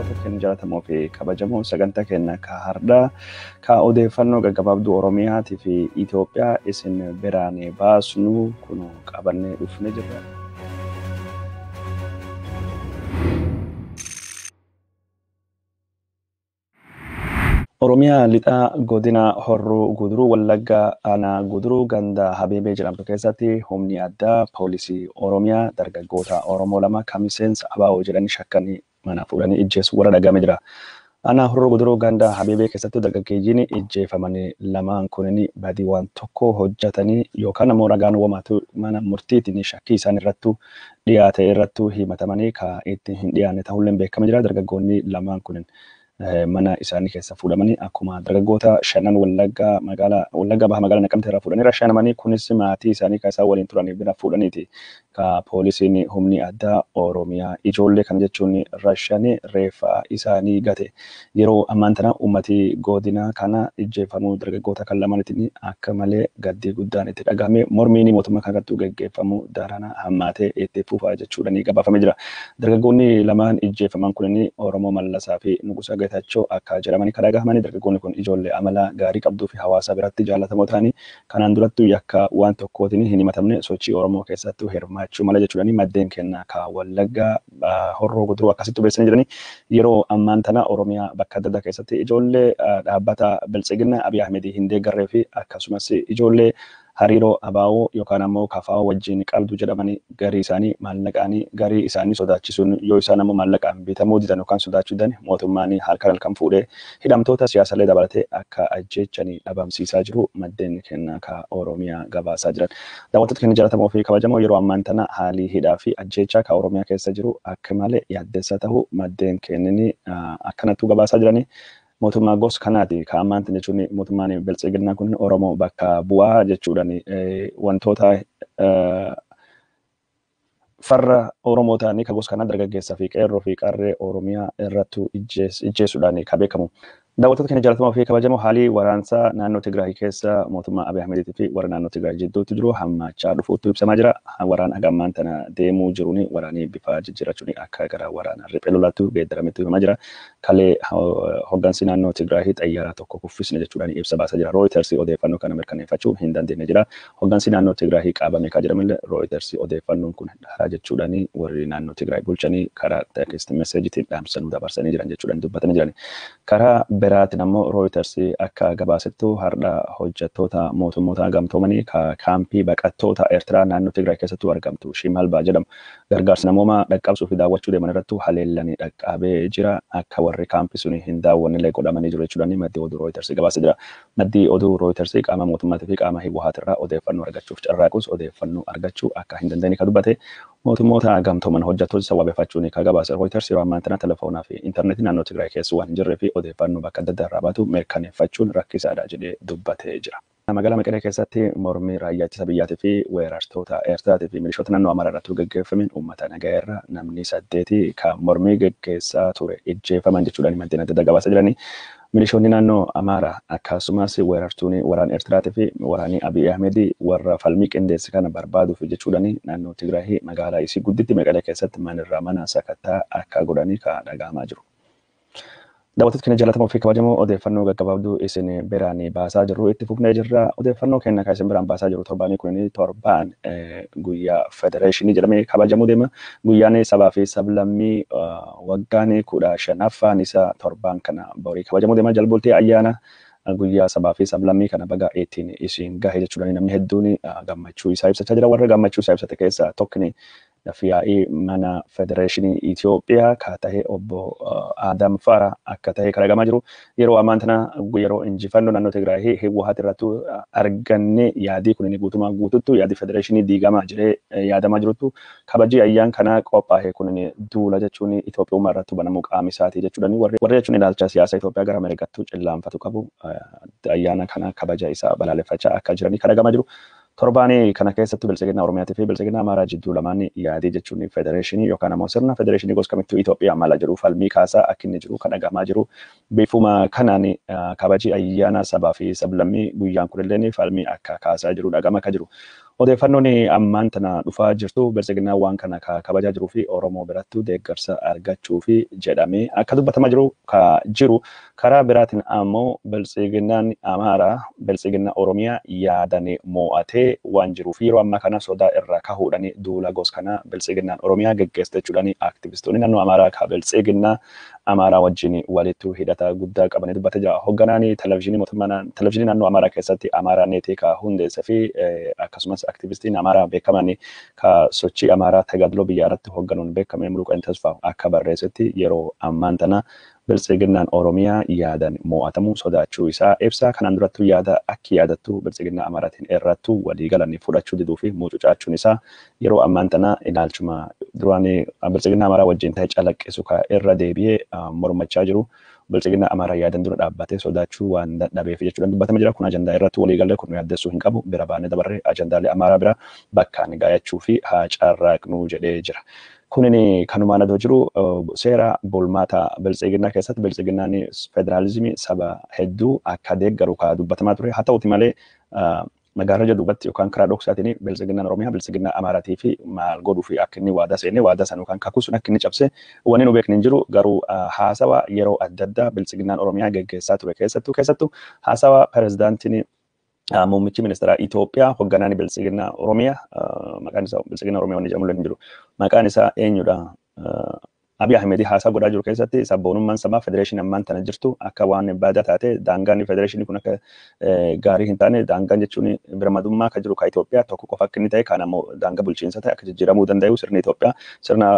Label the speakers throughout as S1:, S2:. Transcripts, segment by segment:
S1: Daawwattoota keenya jaallatamoo fi kabajamoo sagantaa keenya ka har'aa ka odeeffannoo gaggabaabduu Oromiyaatii fi Itoophiyaa isin biraan baasnu kun qabannee dhufnee jirra. Oromiyaa lixaa godina Horroo Guduruu Wallaggaa aanaa Guduruu ganda Habeebee jedhamtu keessatti humni addaa poolisii Oromiyaa dargaggoota Oromoo lama kan miseensa ABO jedhanii shakkanii mana fuudhanii ijjeessu warra dhagame jira. Aanaa Horroo Guduruu ganda Habeebee keessatti dargaggeeyyiin ijjeefamanii lamaan kunniin badii waan tokko hojjetanii yookaan ammoo ragaan wamaatu mana murtiitiin shakkii isaan irrattu dhiyaate irrattu himatamanii ka itti hin dhiyaanne ta'ullee beekama jira. Dargaggoonni lamaan kunniin mana isaanii keessa fuudhamanii akkuma dargaggoota shanan Wallaggaa magaalaa Wallaggaa baha magaalaa Naqamtee irraa fuudhanii rashaanamanii kunis maatii isaanii kan isaan waliin turanii bira fuudhaniiti. Ka poolisiin humni addaa Oromiyaa ijoollee kana jechuun rashanii reeffa isaanii gate. Yeroo ammaan tana uummati godina kana ijjeefamuu dargaggoota kan lamaanitiin akka malee gaddii guddaan itti dhagahame mormiin mootummaa kan irratti geggeeffamuu darana hammaatee itti fufaa jechuudhaan gabaafamee jira. Dargaggoonni lamaan ijjeefaman kunniin Oromoo Mallasaa fi Nugusaa Geetachoo akka jedhamanii kan dhagahamanii dargaggoonni kun ijoollee amala gaarii qabduu fi hawaasa biratti jaallatamoo ta'anii kanaan durattuu yakka waan tokkootiin hin himatamne sochii Oromoo keessattuu hirmaachuu mala jechuudhaan maddeen kennaa ka Wallaggaa Horroo Guduruu akkasitti beeksisanii jiranii yeroo ammaan tana Oromiyaa bakka adda addaa keessatti ijoollee dhaabbata Biltsiginna Abiy Ahmedii hin deeggarree fi akkasumas ijoollee hariiroo ABO yookaan ammoo KFO wajjin qabdu jedhamanii garii isaanii maallaqaanii garii isaanii sodaachisuun yoo isaan ammoo maallaqaan bitamuu didan yookaan sodaachuu didan mootummaan halkan halkan fuudhee hidhamtoota siyaasallee dabalatee akka ajjeechanii dhabamsiisaa jiru maddeen kennaa ka Oromiyaa gabaasaa jiran. Daawwattoota keenya jaallatamoo fi kabajamoo yeroo ammaan tana haalii hidhaa fi ajjeechaa ka Oromiyaa keessa jiru akka malee yaaddessaa ta'u maddeen kennanii akkanattuu gabaasaa jiranii. Mootummaa gosa kanaati ka ammaan tana jechuun mootummaan Biltsiginnaa kun Oromoo bakka bu'aa jechuudhaan wantoota farra Oromoo ta'anii ka gosa kanaa dargaggeessaa fi qeerroo fi qarree Oromiyaa irrattu ijjeessuudhaan ka beekamu. Daawwattoota keenya jaallatamoo fi kabajamoo haalii waraansaa naannoo Tigraay keessa mootummaa Abiy Ahmediitii fi warra naannoo Tigraay jidduutti jiru hammaachaa dhufuutu ibsamaa jira. Waraan haga ammaan tana deemuu jiruun waraanii bifa jijjiirrachuun akka gara waraana riphee lolaatti geeddarametti himamaa jira. Kalee hoggansi naannoo Tigraay xayyaara tokko kuffisne jechuudhaan ibsa baasaa jira. Reuters odeeffannoo kana mirkaneeffachuu hin dandeenye jira. Hoggansi naannoo Tigraay qabame kan jedhamillee Reuters odeeffannoon kun dharaa jechuudhaan warri naannoo Tigraay bulchanii karaa text message'itiin dhaamsanuu dabarsanii jiran jechuudhaan dubbatanii jiran. Karaa biraatiin ammoo Reuters akka gabaasettu har'a hojjettoota mootummoota gamtoomanii kaampii baqattoota Eertiraa naannoo Tigraay keessattuu argamtu Shimalbaa jedhamu gargaarsa namoomaa dhaqqabsuu fi daawwachuu deeman irrattuu haleellanii dhaqqabee jira. Akka warri kaampii sun hin daawwannellee godhamanii jiru jechuudhaan maddi oduu Reuters gabaasee jira. Maddi oduu Reuters qaama mootummaatii fi qaama Hiwwaat irraa odeeffannoo argachuuf carraaqus odeeffannoo argachuu akka hin dandeenye kan dubbate mootummoota gamtooman hojjettoota sababeeffachuun kan gabaase Reuters yeroo ammaan tana telefoonaa fi intarneetii naannoo Tigraay keessa waan hin jirree fi odeeffannoo bakka adda addaa irraa baatu mirkaneeffachuun rakkisaadha jedhee dubbatee jira. Magaalaa Maqalee keessatti mormii raayyaa ittisa biyyaatii fi weerartoota Eertiraatii fi milishoota naannoo Amaaraa irratti gaggeeffameen uummata nagaa irra namni 8 kan mormii gaggeessaa ture ijjeefaman jechuudhaan maddeen adda addaa gabaasaa jiranii. Milishoonni naannoo Amaaraa akkasumas weerartuun waraana Eertiraatii fi waraanni Abiy Ahmed warra falmii qindeesse kana barbaaduuf jechuudhaan naannoo Tigraay magaalaa isii gudditti Maqalee keessatti manirraa mana sakattaa akka godhanii kan dhaga'amaa jiru. Daawwattoota keenya jaallatamoo fi kabajamoo odeeffannoo gaggabaabduu isin biraan baasaa jirru itti fufnee jirra. Odeeffannoo keenya kan isin biraan baasaa jiru torbaanii kun torbaan guyyaa federeeshinii jedhamee kabajamuu deema. Guyyaan sabaa fi sablammii waggaan 15ffaan isa torbaan kana borii kabajamuu deema. Jalbultii ayyaana guyyaa sabaa fi sablammii kana baga ittiin isin gahe jechuudhaan namni hedduun gammachuu isaa ibsachaa jira. Warra gammachuu isaa ibsate keessaa tokkni yaa'ii mana federeeshinii Itoophiyaa ka ta'e obbo Adam Farah akka ta'e kan argamaa jiru. Yeroo ammaan tana yeroo injifannoo naannoo Tigraay Hiwwaat irratti arganne yaadii kun inni guutumaa guututtu yaadii federeeshinii diigamaa jiree yaadamaa jiruttu kabajii ayyaan kana qophaa'e kun inni duula jechuun Itoophiyummaa irratti banamuu qaama isaatii jechuudhaan warri jechuun ilaalcha siyaasa Itoophiyaa gara Ameerikaatti cillaanfatu qabu ayyaana kana kabaja isaa balaaleffachaa akka jiranii kan argamaa jiru. Torbaanii kana keessattuu Biltsiginnaa Oromiyaatii fi Biltsiginnaa Amaaraa jidduu lamaan yaadii jechuun federeeshinii yookaan ammoo sirna federeeshinii gosa kamittuu Itoophiyaa mala jedhu falmii kaasaa akka inni jiru kan dhagahamaa jiru. Bifuma kanaan kabajii ayyaana sabaa fi sablammii guyyaan kunillee falmii akka kaasaa jiru dhagahama akka jiru. Odeeffannoon ammaan tana dhufaa jirtu biltsiginnaa waan kana kabajaa jiruu fi Oromoo birattuu deeggarsa argachuu fi jedhamee akka dubbatamaa jiru ka jiru. Karaa biraatiin ammoo biltsiginnaan Amaaraa biltsiginna Oromiyaa yaadan mo'atee waan jiruu fi yeroo ammaa kana sodaa irraa kahuudhaan duula gos kana biltsiginnaan Oromiyaa geggeessa jechuudhaan aktivistoonni naannoo Amaaraa ka biltsiginnaa Amaaraa wajjin walittuu hidhata guddaa qabanii dubbatee jira. Hoogganaan televezyiinii mootummaa televezyiinii naannoo Amaaraa keessatti Amaaraa Neetii ka hundeessee fi akkasumas aktivistiin Amaaraa beekaman ka sochii Amaaraa tajaajiloo biyya irratti hoogganuun beekame Muluqeen Tasfaa akka barreessetti yeroo ammaan tana biltsiginnaan Oromiyaa yaadan mo'atamuu sodaachuu isaa ibsa. Kanaan durattuu yaada akki yaadattu biltsiginnaa Amaaraatiin irrattuu walii galanii fudhachuu diduu fi mucucaachuun isaa yeroo ammaan tana ilaalchuma duraan biltsiginnaa Amaaraa wajjin ta'e calaqqisu ka irra deebi'ee mormachaa jiru. Biltsiginnaa Amaaraa yaadan dura dhaabbatee sodaachuu waan dadhabeef jechuudhaan dubbatama jira. Kun ajandaa irratti walii galee kun yaaddessuu hin qabu. Bira baanee dabarree ajandaalee Amaaraa bira bakkaan gaayachuu fi haa carraaqnuu jedhee jira. Kunin kanumaan adoo jiru seera bulmaata biltsiginnaa keessatti biltsiginnaan federaalizimii saba hedduu akka deeggaru ka dubbatamaa ture. Haa ta'uti malee magaalaa duubatti yookaan karaa dhoksaatiin biltsiginnaan Oromiyaa biltsiginnaa Amaaraatii fi maal godhuu fi akka inni waadaa seene waadaa sana yookaan kakuu sun akka inni cabse wanni nu beekne hin jiru. Garuu haasawa yeroo adda addaa biltsiginnaan Oromiyaa geggeessaa ture keessattuu haasawa pirezidaantiin muummichi ministeera Itoophiyaa hoogganaan biltsiginnaa Oromiyaa maqaan isaa biltsiginnaa Oromiyaa wanni jedhamu hin jiru, maqaan isaa eenyudha, Abiy Ahmed haasaa godhaa jiru keessatti sabboonummaan sabaa federeeshinii ammaan tana jirtu akka waan badaa taate, daangaan federeeshinii kun akka gaarii hin taane, daangaan jechuun birmadummaa akka jiru ka Itoophiyaa tokko qofa akka inni ta'e, kan ammoo daangaa bulchiinsa ta'e akka jijjiiramuu danda'u, sirni Itoophiyaa sirna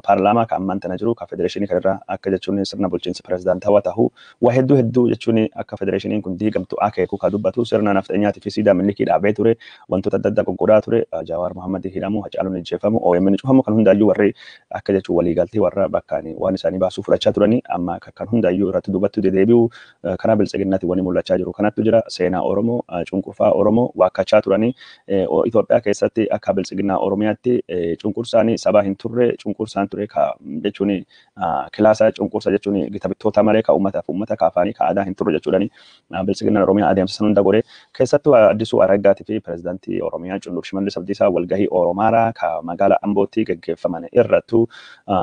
S1: paarlaamaa ka ammaan tana jiru ka federeeshinii kanarraa akka jechuun sirna bulchiinsa pirezidaantawaa ta'uu waa hedduu hedduu jechuun akka federeeshiniin kun diigamtu akeeku ka dubbatu, sirna nafxanyaatii fi siidaa Minilikii dhaabee ture, wantoota adda addaa goggodhaa ture, Jawaar Mohammad hidhamu, Hacaaluun ajjeefamu, OMN cufamu, kan hundaayyuu warri akka jechuun waliigaltee warra bakkaan waan isaanii baasuu fudhachaa turanii amma kan hundaayyuu irratti dubbatti dedeebi'u karaa biltsiginnaatti wanni mul'achaa jiru kanattu jira. Seenaa Oromoo cunqurfaa Oromoo waakkachaa turanii Itoophiyaa keessatti akka biltsiginnaa Oromiyaatti cunqursaan sabaa hin turre, cunqursaan ture ka jechuun kilaasa cunqursa jechuun gita bittoota malee ka uummataaf uummata ka afaanii ka aadaa hin turre jechuudhani biltsiginnaan Oromiyaa adeemsa san hunda godhe. Keessattuu Addisuu Araggaatii fi pirezidaantii Oromiyaa Culluq Shimallis Abdiisaa walgahii Oromaaraa ka magaalaa Ambootti geggeeffaman irrattuu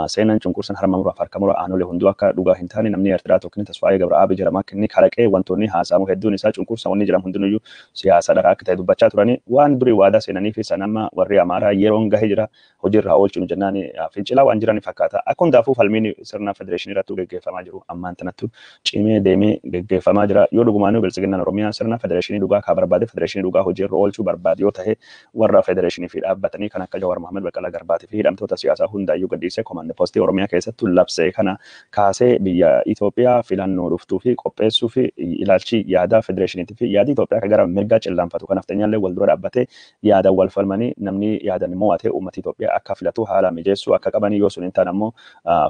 S1: seenaan cunqursan harma muraaf harka mura aanolee hunduu akka dhugaa hin taane, namni Eertiraa tokko Tasfaayee Gabra'aabi jedhama akka inni kalaqee wantoonni haasa'amu hedduun isaa cunqursa wanni jedhamu hundinuyyuu siyaasa dharaa akka ta'e dubbachaa turanii waan durii waadaa seenanii fi sanamma warri Amaaraa yeroon gahee jira hojiirra oolchuun jennaan fincilaa waan jiran fakkaata. Akka hundaafuu falmiin sirna federeeshinii irratti geggeeffamaa jiru ammaan tanattu cimee deemee geggeeffamaa jira. Yoo dhugumaanuu biltsiginnaan Oromiyaa sirna federeeshinii dhugaa kaa barbaade, federeeshinii dhugaa hojiirra oolchuu barbaade yoo ta'e, warra federeeshinii fi dhaabbatanii kan akka Jawaar Mohammad, Baqqalaa Garbaatii fi hidhamtoota siyaasaa hundaayyuu gadhiisee komaand poostii Oromiyaa keessattuu labsee kana kaasee biyya Itoophiyaa filannoo dhuftuu fi qopheessuu fi ilaalchi yaada federeeshiniitii fi yaadi Itoophiyaa akka gara mirgaa cillaanfatu kanaaf xanyaallee wal dura dhaabbatee yaada wal falmanii namni yaadan mo'atee uummata Itoophiyaa akka filatu haala mijeessuu akka qabanii, yoo sun hin taane ammoo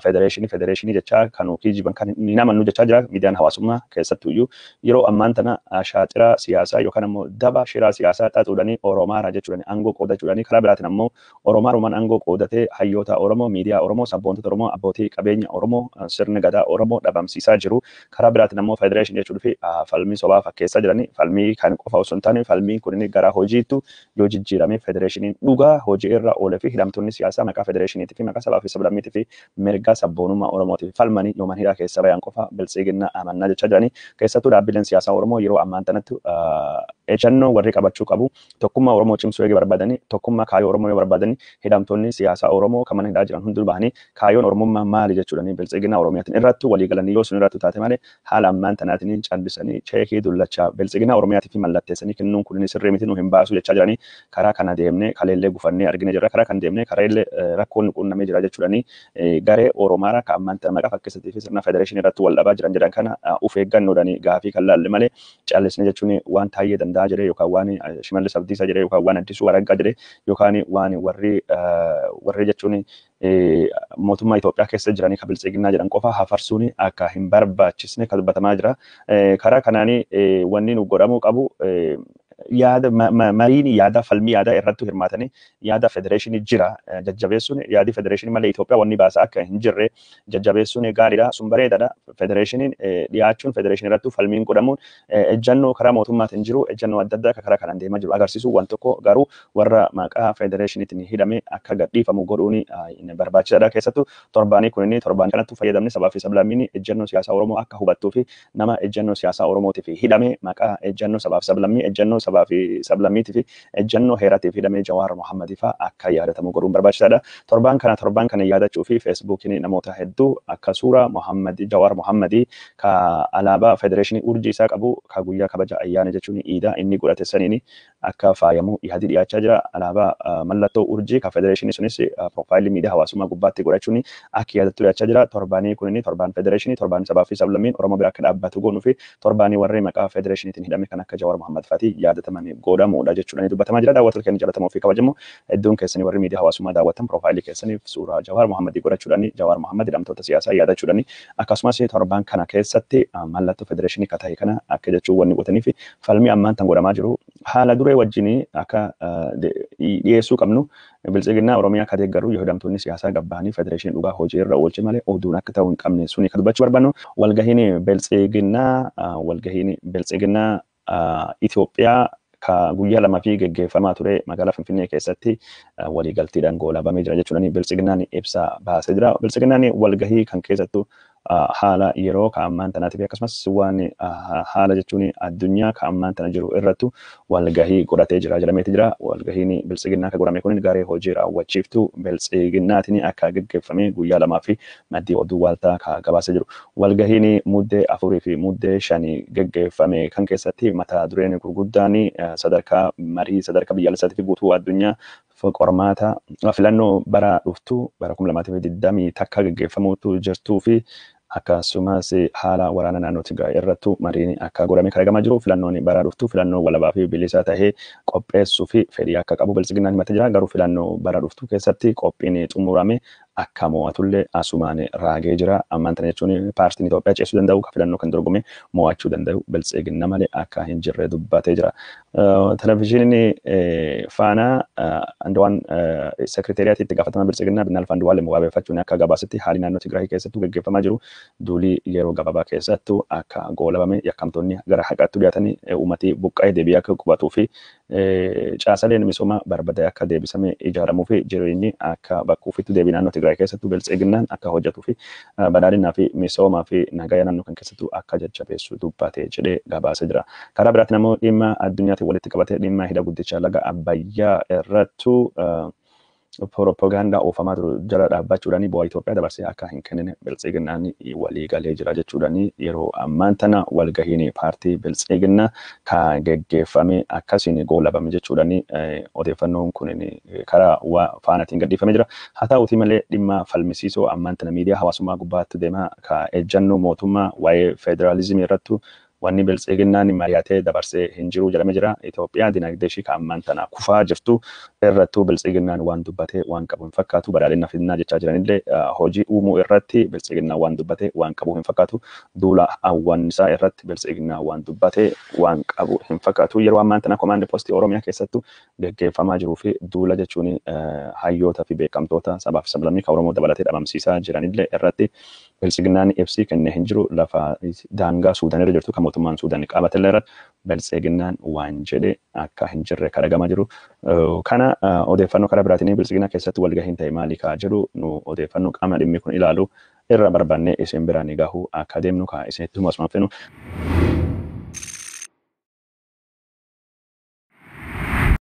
S1: federeeshinii federeeshinii jechaa kan kijiban kan hin amannu jechaa jira. Miidiyaan hawaasummaa keessattuyyuu yeroo ammaan tana shaaxira siyaasaa yookaan ammoo daba shiraa siyaasaa xaxuudhanii Oromaaraa jechuudhani aangoo qoodachuudhani, karaa biraatiin ammoo Oromaarumaan aangoo qoodatee hayyoota Oromoo, miidiyaa Oromoo, sabboontota Oromoo, abbootii qabeenya Oromoo, sirna gadaa Oromoo dhabamsiisaa jiru. Karaa biraatiin ammoo federeeshinii jechuun fi falmii sobaa fakkeessaa jiranii falmii kan qofa osoo hin taane falmiin kun gara hojiitti yoo jijjiirame federeeshiniin dhugaa hojii irra oolee fi hidhamtoonni siyaasaa maqaa federeeshiniitii fi maqaa sabaa fi sablammiitii fi mirga sabboonummaa Oromootiif falmanii yoomaan hidhaa keessa bayan qofa biltsiginnaa amannaa jechaa jiranii. Keessattuu dhaabbileen siyaasaa Oromoo yeroo ammaan tanatti ejjennoo warri qabachuu qabu tokkummaa Oromoo cimsuu eegee barbaadanii, tokkummaa kaayyoo Oromoo yoo barbaadanii, hidhamtoonni siyaasaa Oromoo kan mana hidhaa jiran hundi bahanii kaayyoon Oromummaa maali jechuudhani biltsiginnaa Oromiyaatiin irratti walii galanii yoo sun irratti taate malee haala ammaan tanaatiin callisanii cheekii dullachaa biltsiginnaa Oromiyaatii fi mallatteessanii kennuun kun sirrii miti, nu hin baasu jechaa jiranii. Karaa kana deemnee kaleellee gufannee argine jirra, karaa kan deemnee karaa rakkoon qunnamee jira jechuudhani garee Oromaaraa kan ammaan tana maqaa fakkeessatii fi sirna federeeshinii irratti wal dhabaa jiran jedhan kana uf eeggannoodhani gaafii kan laalle malee callisne jechuun waan Taayyee Danda'a jedhee yookaan waan Shimallis Abdiisaa jedhee yookaan waan Addisuu Araggaa jedhee yookaan waan warri jechuun mootummaa Itoophiyaa keessa jiranii kan biltsiginnaa jedhan qofa hafarsuun akka hin barbaachisne kan dubbatamaa jira. Karaa kanaanii wanni nu godhamuu qabu Yaada mariin yaada falmii yaada irratti hirmaatanii yaada federeeshinii jira jajjabeessuun, yaadi federeeshinii malee Itoophiyaa wanni baasa akka hin jirre jajjabeessuun gaariidha, sun bareedaadha. Federeeshiniin dhiyaachuun, federeeshinii irratti falmiin godhamuun, ejjannoo karaa mootummaatiin jiru, ejjannoo adda addaa akka karaa kanaan deemaa jiru agarsiisuu waan tokko, garuu warra maqaa federeeshiniitiin hidhame akka gadhiifamu godhuun barbaachisaadha. Keessattuu torbaanii kun inni torbaan kanatti fayyadamne sabaa fi sablammiin ejjannoo siyaasaa Oromoo akka hubattuu fi nama ejjannoo siyaasaa Oromootiif hidhame, maqaa ejjannoo sabaa fi sablammii, ejjannoo sabaa fi sablammiitii fi ejjannoo heeratiif hidhame Jawaar Mohammadii fa'aa akka yaadatamu godhuun barbaachisaadha. Torbaan kana yaadachuu fi Feesbuukiin namoota hedduu akka suuraa Mohammad Jawaar Mohammadii ka alaabaa federeeshinii urjii isaa qabu ka guyyaa kabaja ayyaana jechuun iidaa inni godhate saniin akka faayamu yaadii dhiyaachaa jira. Alaabaa mallattoo urjii ka federeeshinii sunis piroofaayilii miidiyaa hawaasummaa gubbaatti godhachuun akka yaadattu dhiyaachaa jira. Torbaanii kun inni torbaan federeeshinii, torbaan sabaa fi sablammiin Oromoo bira akka dhaabbatu goonuu fi torbaanii warri maqaa federeeshiniitiin hidhame kan akka Jawaar Mohammad fa'aatii yaadataman godhamuudha jechuudha dubbatamaa jira. Daawwattoota keenya jaallatamoo fi kabajamoo, hedduun keessanii warri miidiyaa hawaasummaa daawwattan piroofaayilii keessaniif suuraa Jawaar Mohammadii godhachuudhaan Jawaar Mohammad hidhamtoota siyaasaa yaadachuudhaan, akkasumas torbaan kana keessatti mallattoo federeeshinii akka ta'e kana akka jechuun wanni godhanii fi falmii ammaan tan godhamaa jiru haala duree wajjin akka dhiyeessuu qabnu. Biltsiginnaa Oromiyaa akka deeggaru yoo hidhamtoonni siyaasaa gabbaanii federeeshinii dhugaa hojii irra oolche malee oduun akka ta'u hin qabne suni kan dubbachuu barbaannu. Walgahiin biltsiginnaa Itoophiyaa ka guyyaa 2 fi geggeeffamaa ture magaalaa Finfinnee keessatti waliigalteedhaan goolabamee jira jechuudhaan biltsiginnaan ibsa baasee jira. Biltsiginnaan walgahii kan keessattuu haala yeroo ka ammaan tanaatii fi akkasumas waan haala jechuun addunyaa ka ammaan tana jiru irrattu walgahii godhatee jira jedhameeti jira. Walgahiin biltsiginnaa ka godhame kun garee hojii raawwachiiftuu biltsiginnaatiin akka geggeeffame guyyaa 2 fi maddii oduu waaltaa ka gabaasee jiru. Walgahiin Muddee 4 fi Muddee 5 geggeeffame kan keessatti mata dureen gurguddaan sadarkaa marii sadarkaa biyyaalessaatii fi guutuu addunyaa qormaata filannoo bara dhuftu bara 2021 geggeeffamuutu jirtuu fi akkasumas haala waraana naannoo Tigraay irrattu mariin akka godhame kan eegamaa jiru. Filannoon bara dhuftu filannoo walabaa fi bilisa tahee qopheessuu fi fedhii akka qabu biltsiginnaan himatee jira. Garuu filannoo bara dhuftu keessatti qophiin xumurame akka mo'atullee asumaan raagee jira. Ammaan tana jechuun paartiin Itoophiyaa ceesuu danda'u ka filannoo kan dorgome mo'achuu danda'u biltsiginna malee akka hin jirre dubbatee jira. Televizyiiniin Faanaa Andawaan seekiriteeriyaatti itti gaafatama biltsiginnaa Binaalf Andu'aalem wabeeffachuun akka gabaasetti, haalli naannoo Tigraay keessattuu gaggeeffamaa jiru duulii yeroo gabaabaa keessattuu akka goolabame, yakkamtoonni gara haqaatti dhiyaatanii, uummatii buqqa'ee deebi'ee akka qubatuu fi caasaleen misooma barbadaa'e akka deebisame ijaaramuu fi jireenyi akka bakka ofiitti deebii naannoo Tigraay keessattuu biltsiginnaan akka hojjetuu fi badhaadhinaa fi misoomaa fi nagaya naannoo kan keessattuu akka jajjabeessu dubbate jedhee gabaasee jira. Karaa biraatiin ammoo dhimma addunyaatiin walitti qabatee dhimma hidha guddicha laga Abbayyaa irrattu propagaandaa oofamaa jiru jala dhaabbachuudhaan bu'aa Itoophiyaa dabarsee akka hin kennine biltsiginnaan walii galee jira jechuudhaan yeroo ammaan tana walgahiin paartii biltsiginnaa ka geggeeffame akkasiin goolabame jechuudhaan odeeffannoon kun karaa faanaatiin gadhiifamee jira. Haa ta'uutii malee dhimma falmisiisoo ammaan tana miidiyaa hawaasummaa gubbaatti deemaa ka ejjannoo mootummaa waa'ee federaalizimii irrattu wanni biltsiginnaan mari'atee dabarsee hin jiru jedhamee jira. Itoophiyaa dinagdee ishii ka ammaan tana kufaa jirtu irrattuu biltsiginnaan waan dubbatee waan qabu hin fakkaatu. Badhaadhina fidnaa jechaa jiranillee hojii uumuu irratti biltsiginnaan waan dubbatee waan qabu hin fakkaatu. Duula hawwaannisaa irratti biltsiginnaan waan dubbatee waan qabu hin fakkaatu. Yeroo ammaan tana komaandi poostii Oromiyaa keessattuu geggeeffamaa jiruu fi duula jechuun hayyoota fi beekamtoota sabaa fi sablammii kan Oromoo dabalatee dhabamsiisaa jiranillee irratti biltsiginnaan ibsii kennee hin jiru. Lafa daangaa Suudaan irra jirtu kan mootummaan Suudaan qabatellee irratti biltsiginnaan waan jedhe akka hin jirre kan dhagamaa jiru. Kana odeeffannoo karaa biraatiin biltsiginnaa keessatti walgahiin ta'e maali kaa jedhu nu odeeffannoo qaama dhimmi kun ilaalu irra barbaannee isin biraan gahu akka deemnu kaa isinitti himu asumaan feenu.